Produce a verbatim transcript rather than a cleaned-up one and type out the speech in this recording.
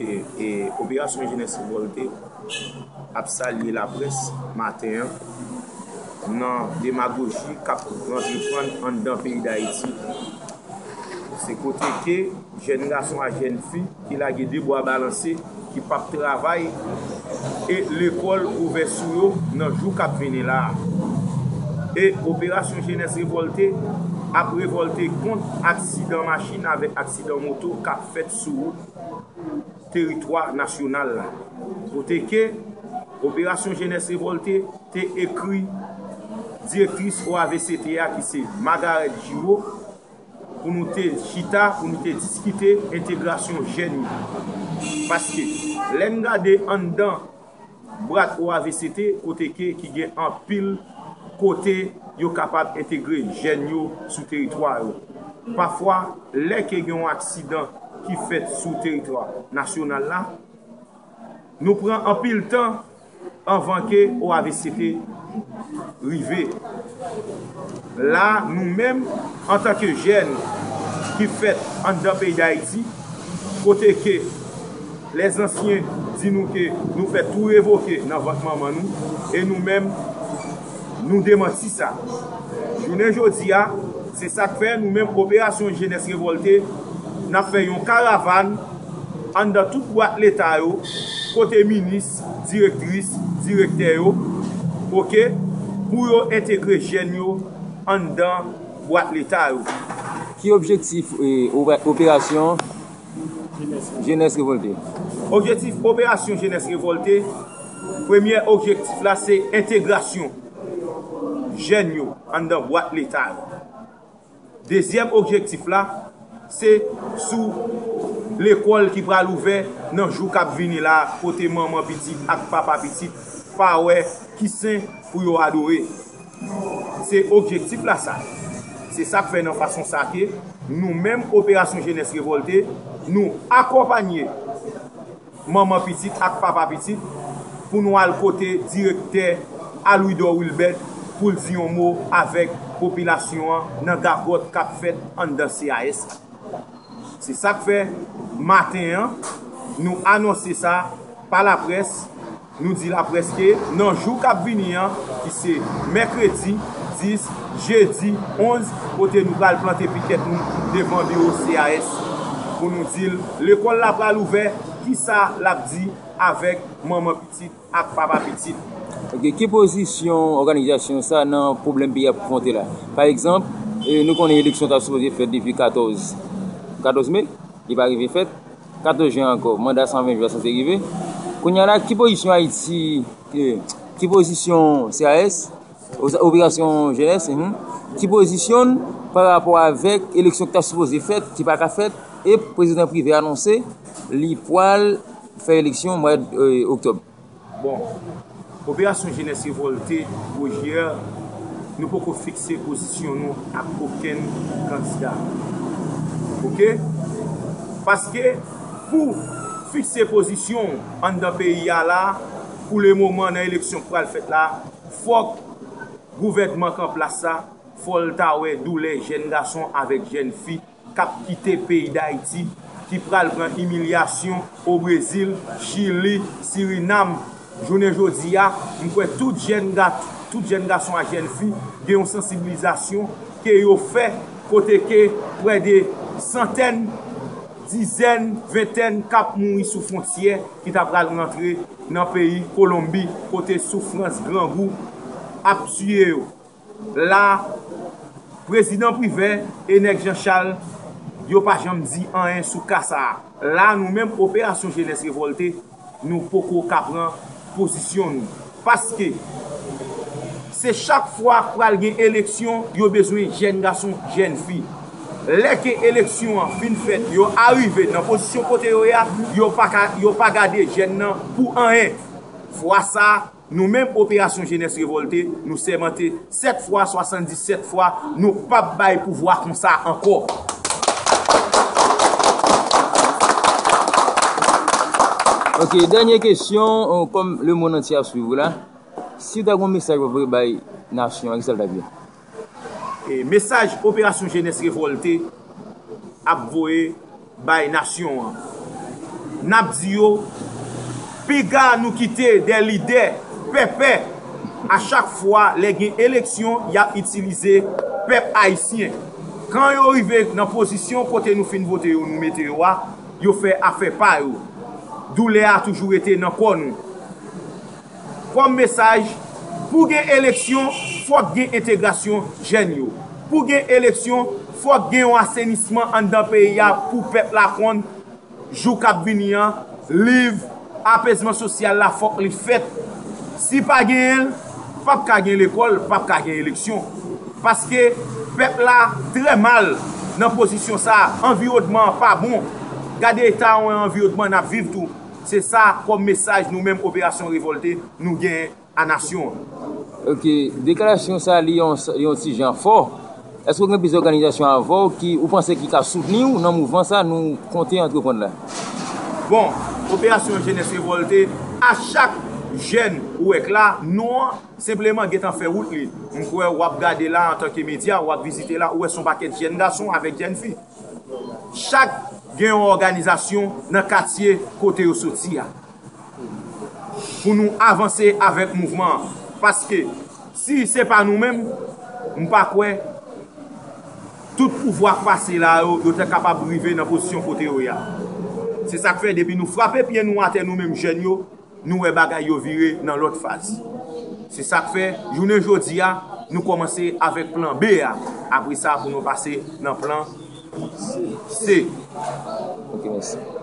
E, e Operasyon Jenès Revòlte ap salye laprès maten an nan demagoji k ap antreprann anndan peyi Dayiti. Se kote ke jèn gason ak jèn fi ki lage de bwa balanse, ki p ap travay, e lekòl ouvè sou yo nan jou k ap vini la a. E Operasyon Jenès Revòlte ap revòlte kont aksidan machin avèk aksidan moto k ap fèt sou wout teritwa nasyonal la. Kote ke Operasyon Jenès Revòlte te ekri direktris O A V C T a, ki se Margareth Giraud, pou nou te chita, pou nou te diskite entegrasyon jèn yo. Paske lè n gade anndan bwat O A V C T, kote ke, ki gen anpil kote yo kapab entegre jèn yo sou teritwa yo. Pafwa, lè ke gen yon aksidan ki fèt sou teritwa nasyonal la, nou pran anpil tan anvan ke O A V C T rive. La, nou menm, antanke jèn ki fèt anndan peyi Dayiti, kote ke lèzansyen di nou ke nou fè tou revoke nan vant manman nou, e nou menm, nou demanti sa. Jounen jodi a, se sa k fè nou menm Operasyon Jenès Revòlte, n ap fè yon karavàn anndan tout bwat leta yo, kote minis, direktris, direktè yo, oke, pou yo entegre jèn yo anndan bwat leta yo. Ki objektif, eh, ope-, operasyon Jenès Revòlte? Objektif Operasyon Jenès Revòlte, premyè objektif la se entegrasyon jèn yo anndan bwat leta yo. Dezyèm objektif la, se sou lekòl ki pral ouvè nan jou k ap vini la, kote manman pitit ak papa pitit pa wè ki sen pou yo adore. Se objektif la sa. Se sa k fè nan fason sa ke nou menm Operasyon Jenès Revòlte, nou akonpanye manman pitit ak papa pitit pou nou al kote direktè Alouidor Wilbert pou l di yon mo avèk popilasyon an nan gagòt k ap fèt anndan C A S. Se sa k fè maten an, nou anonse sa pa laprès, nou di laprès ke nan jou k ap vini an, ki se mèkredi dis, jedi onz, kote nou pral plante pikèt nou devan biwo C A S pou nou di l lekòl la pral ouvè, kisa l ap di avèk manman pitit ak papa pitit. Ok, ki pozisyon òganizasyon sa nan pwoblèm peyi a konfwonte la? Pa egzanp, eh, nou konnen eleksyon ta sipoze fèt depi katòz, katòz me, li pa rive fèt. Katòz jen ankò, manda san ven jou a sanse rive. Kounye a la, ki pozisyon Ayiti, eh, ki pozisyon C A S, o-, Operasyon Jenès, mhm, ki pozisyon l pa rapò avèk eleksyon ki ta sipoze fèt, ki pa ka fèt, e prezidan Privè anonse li pral fè eleksyon mwa, eh, oktòb? Bon, Operasyon Jenès Revòlte, O J R, nou poko fikse pozisyon nou ak okenn kandida. Oke? Paske pou fikse pozisyon w anndan peyi a la, pou lemoman nan eleksyon k pral fèt la, fòk gouvènman k an plas la, fò l ta wè doulè jèn gason avèk jèn fi k ap kite peyi Dayiti, ki pral pran imilyasyon o Brezil, Chili, Sirinam. Jounen jodi a, m kwè tout jèn ga-, tout jèn gason ak jèn fi gen yon sansibilizasyon ke yo fè, kote ke prè de santèn, dizèn, ventèn k ap mouri sou fwontyè ki ta pral rantre nan peyi Kolonbi, kote soufrans grangou ap tiye yo. La, prezidan Privè e nèg Jan Chal, yo pa janm di anyen sou ka sa a. La, nou menm, Operasyon Jenès Revòlte, nou poko ka pran pozisyon nou. Paske se chak fwa pral gen eleksyon, yo bezwen jèn gason, jèn fi. Lè ke eleksyon an fin fèt, yo arive nan pozisyon kote yo ye a, yo pa ka, yo pa gade jèn nan pou anyen. Fwa sa a, nou menm, Operasyon Jenès Revòlte, nou sèmante sèt fwa, swasanndisèt fwa, nou p ap bay pouvwa konsa ankò. Ok, dènye kesyon, euh, kòm lemonn antye ap swiv ou la, si w ta gen yon mesaj pou w voye bay nasyon an, kisa l t ap ye? E mesaj Operasyon Jenès Revòlte ap voye bay nasyon an. N ap di yo, piga nou kite de lidè pèpè a chak fwa lè gen eleksyon, y ap itilize pèp ayisyen. Kan yo rive nan pozisyon kote nou fin vote yo, nou mete yo a, yo fè afè pa yo. Doulè a toujou rete nan kò nou. Kòm mesaj, pou gen eleksyon, fòk gen entegrasyon jèn yo. Pou gen eleksyon, fòk gen yon asenisman anndan peyi a pou pèp la konn jou k ap vini an, liv apezman sosyal la fòk li fèt. Si pa genyen l, p ap ka gen lekòl, p ap ka gen eleksyon. Paske pèp la trè mal nan pozisyon sa a, anviwònman an pa bon. Gade eta yon anviwònman n ap viv tou. Se sa kòm mesaj nou menm Operasyon Revòlte nou gen a nasyon an. Ok, deklarasyon sa li yon, li yon ti jan fò. Èske w gen plizyè òganizasyon avè w ki ou panse ki ka soutni w nan mouvman sa nou konte antreprann la? Bon, Operasyon Jenès Revòlte, a chak jèn ou wè k la, non an senpleman gentan fè wout li. M kwè w ap gade la antanke medya, w ap vizite la, ou wè se yon pakèt jèn gason avèk jèn fi. Chak gen yon òganizasyon nan katye kote yo soti a. Pou nou avanse avèk mouvman an. Paske si se pa nou menm, m pa kwè tout pouvwa k pase la yo, yo te kapab rive nan pozisyon kote yo ye a. Se sa k fè depi nou frape pye nou atè nou menm jèn yo, nou wè bagay yo vire nan lòt faz. Se sa k fè, jounen jodi a, nou kòmanse avèk plan B a. Apre sa, pou nou pase nan plan C. Ok, mèsi.